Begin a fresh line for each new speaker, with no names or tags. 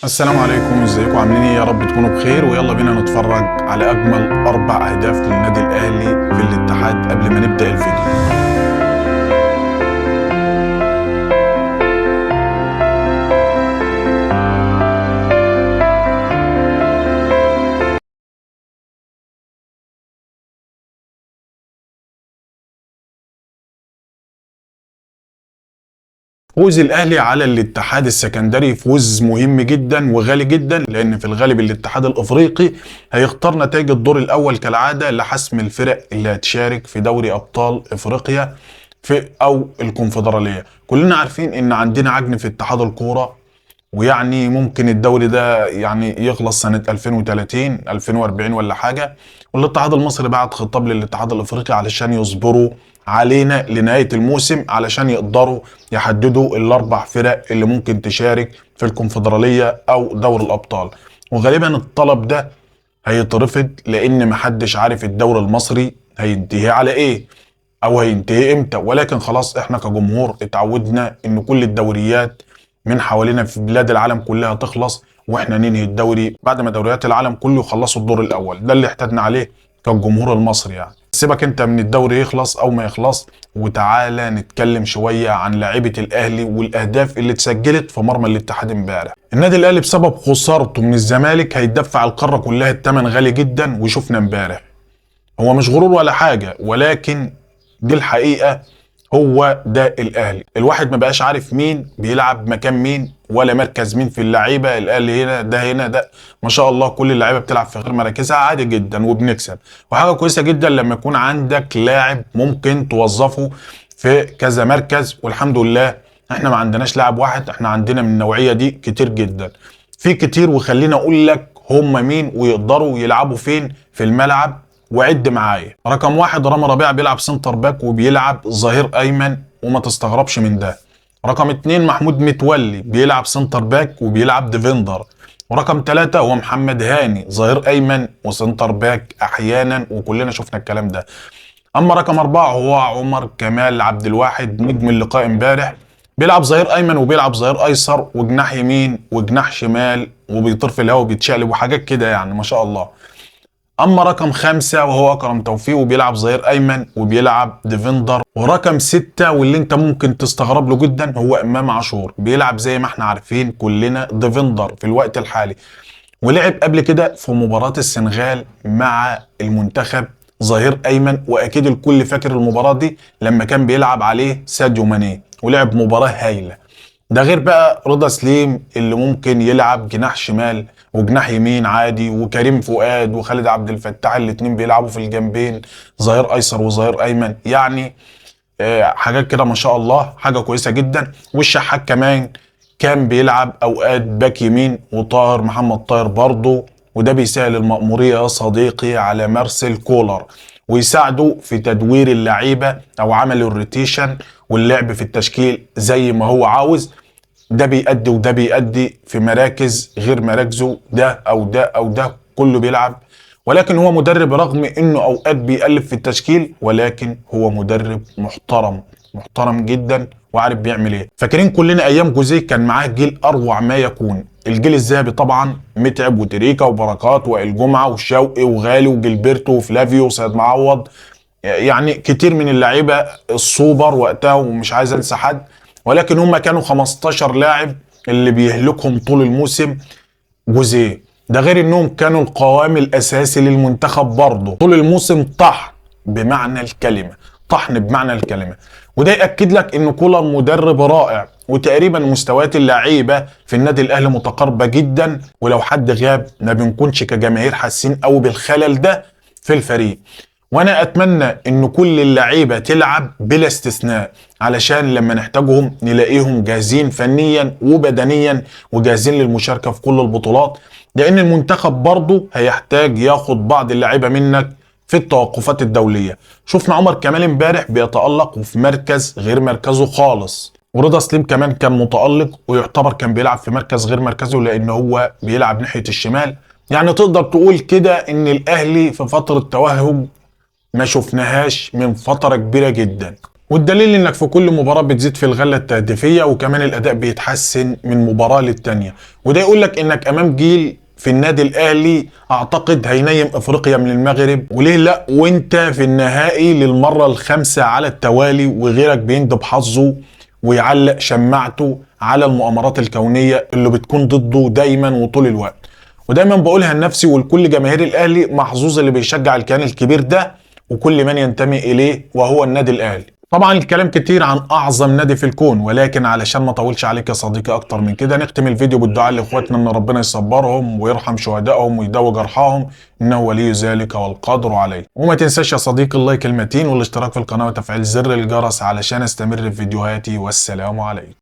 السلام عليكم، ازيكم؟ عاملين ايه؟ يا رب تكونوا بخير. ويلا بينا نتفرج على اجمل 4 اهداف للنادي الاهلي في الاتحاد قبل ما نبدأ الفيديو. فوز الاهلي على الاتحاد السكندري فوز مهم جدا وغالي جدا، لان في الغالب الاتحاد الافريقي هيختار نتائج الدور الاول كالعادة لحسم الفرق اللي هتشارك في دوري ابطال افريقيا في او الكونفدراليه. كلنا عارفين ان عندنا عجن في اتحاد الكورة، ويعني ممكن الدوري ده يعني يخلص سنة 2030 2040 ولا حاجة. والاتحاد المصري بعت خطاب للاتحاد الافريقي علشان يصبروا علينا لنهاية الموسم، علشان يقدروا يحددوا الاربع فرق اللي ممكن تشارك في الكونفدرالية او دوري الابطال. وغالبا الطلب ده هيترفض، لان محدش عارف الدوري المصري هينتهي على ايه او هينتهي امتى. ولكن خلاص احنا كجمهور اتعودنا ان كل الدوريات من حوالينا في بلاد العالم كلها تخلص، واحنا ننهي الدوري بعد ما دوريات العالم كله يخلصوا الدور الاول. ده اللي احتاجنا عليه كالجمهور المصري. يعني سيبك انت من الدوري يخلص او ما يخلص، وتعالى نتكلم شوية عن لاعيبه الاهلي والاهداف اللي اتسجلت في مرمى الاتحاد امبارح. النادي الاهلي بسبب خسارته من الزمالك هيدفع القارة كلها الثمن غالي جدا، وشفنا امبارح هو مش غرور ولا حاجة، ولكن دي الحقيقة. هو ده الاهلي، الواحد ما بقاش عارف مين بيلعب مكان مين ولا مركز مين في اللعيبة. الاهلي هنا ده هنا ده، ما شاء الله كل اللعيبة بتلعب في غير مراكزها عادي جدا وبنكسب. وحاجه كويسة جدا لما يكون عندك لاعب ممكن توظفه في كذا مركز، والحمد لله احنا ما عندناش لاعب واحد، احنا عندنا من النوعية دي كتير جدا، في كتير. وخلينا اقول لك هم مين ويقدروا يلعبوا فين في الملعب، وعد معايا. رقم 1 رامي ربيعة بيلعب center back وبيلعب ظهير ايمن، وما تستغربش من ده. رقم 2 محمود متولي بيلعب center back وبيلعب defender. ورقم 3 هو محمد هاني ظهير ايمن و center back احيانا، وكلنا شفنا الكلام ده. اما رقم 4 هو عمر كمال عبد الواحد نجم اللقاء امبارح، بيلعب ظهير ايمن وبيلعب ظهير ايسر وجناح يمين وجناح شمال، وبيطير في الهواء وبيتشقلب وحاجات كده يعني ما شاء الله. اما رقم 5 وهو اكرم توفيق وبيلعب ظهير ايمن وبيلعب defender. ورقم 6 واللي انت ممكن تستغرب له جدا هو امام عاشور، بيلعب زي ما احنا عارفين كلنا defender في الوقت الحالي، ولعب قبل كده في مباراة السنغال مع المنتخب ظهير ايمن، واكيد الكل فاكر المباراة دي لما كان بيلعب عليه ساديو ماني ولعب مباراة هايلة. ده غير بقى رضا سليم اللي ممكن يلعب جناح شمال وجناح يمين عادي، وكريم فؤاد وخالد عبد الفتاح الاتنين بيلعبوا في الجنبين ظهير ايسر وظهير ايمن. يعني حاجات كده ما شاء الله، حاجة كويسة جدا. والشحات كمان كان بيلعب اوقات باك يمين، وطاهر محمد طاهر برضه، وده بيسهل المأمورية يا صديقي على مارسيل كولر ويساعده في تدوير اللعيبة او عمل ال rotation واللعب في التشكيل زي ما هو عاوز. ده بيأدي وده بيأدي في مراكز غير مراكزه، ده او ده او ده كله بيلعب. ولكن هو مدرب رغم انه اوقات بيألف في التشكيل، ولكن هو مدرب محترم محترم جدا وعارف بيعمل ايه. فاكرين كلنا ايام جوزيه كان معاه جيل اروع ما يكون، الجيل الذهبي طبعا، متعب وتريكا وبركات وائل جمعه وشوقي وغالي وجilberto وفلافيو وسيد معوض، يعني كتير من اللعيبة السوبر وقتها، ومش عايز انسى حد. ولكن هم كانوا 15 لاعب اللي بيهلكهم طول الموسم جوزيه، ده غير انهم كانوا القوام الاساسي للمنتخب برضه طول الموسم، طحن بمعنى الكلمة، طحن بمعنى الكلمة. وده ياكد لك ان كولر مدرب رائع، وتقريبا مستويات اللعيبة في النادي الاهلي متقاربة جدا، ولو حد غاب ما بنكونش كجماهير حاسين قوي بالخلل ده في الفريق. وانا اتمنى ان كل اللعيبة تلعب بلا استثناء، علشان لما نحتاجهم نلاقيهم جاهزين فنيا وبدنيا وجاهزين للمشاركة في كل البطولات، لان المنتخب برضه هيحتاج ياخد بعض اللعيبة منك في التوقفات الدولية. شفنا عمر كمال امبارح بيتالق وفي مركز غير مركزه خالص، ورضا سليم كمان كان متالق ويعتبر كان بيلعب في مركز غير مركزه لان هو بيلعب ناحية الشمال. يعني تقدر تقول كده ان الاهلي في فترة توهج ما شفناهاش من فترة كبيرة جدا. والدليل انك في كل مباراة بتزيد في الغلة التهديفيه، وكمان الاداء بيتحسن من مباراة للتانيه، وده يقول لك انك امام جيل في النادي الاهلي اعتقد هينيم افريقيا من المغرب، وليه لا وانت في النهائي للمرة الخامسة على التوالي، وغيرك بيندب حظه ويعلق شماعته على المؤامرات الكونية اللي بتكون ضده دايما وطول الوقت. ودايما بقولها لنفسي ولكل جماهير الاهلي، محظوظ اللي بيشجع الكيان الكبير ده وكل من ينتمي اليه وهو النادي الاهلي. طبعا الكلام كتير عن اعظم نادي في الكون، ولكن علشان ما اطولش عليك يا صديقي اكتر من كده، نختم الفيديو بالدعاء لاخواتنا ان ربنا يصبرهم ويرحم شهدائهم ويداوي جرحاهم، انه ولي ذلك والقادر عليه. وما تنساش يا صديقي ال like المتين والاشتراك في القناة وتفعيل زر الجرس علشان استمر في فيديوهاتي، والسلام عليكم.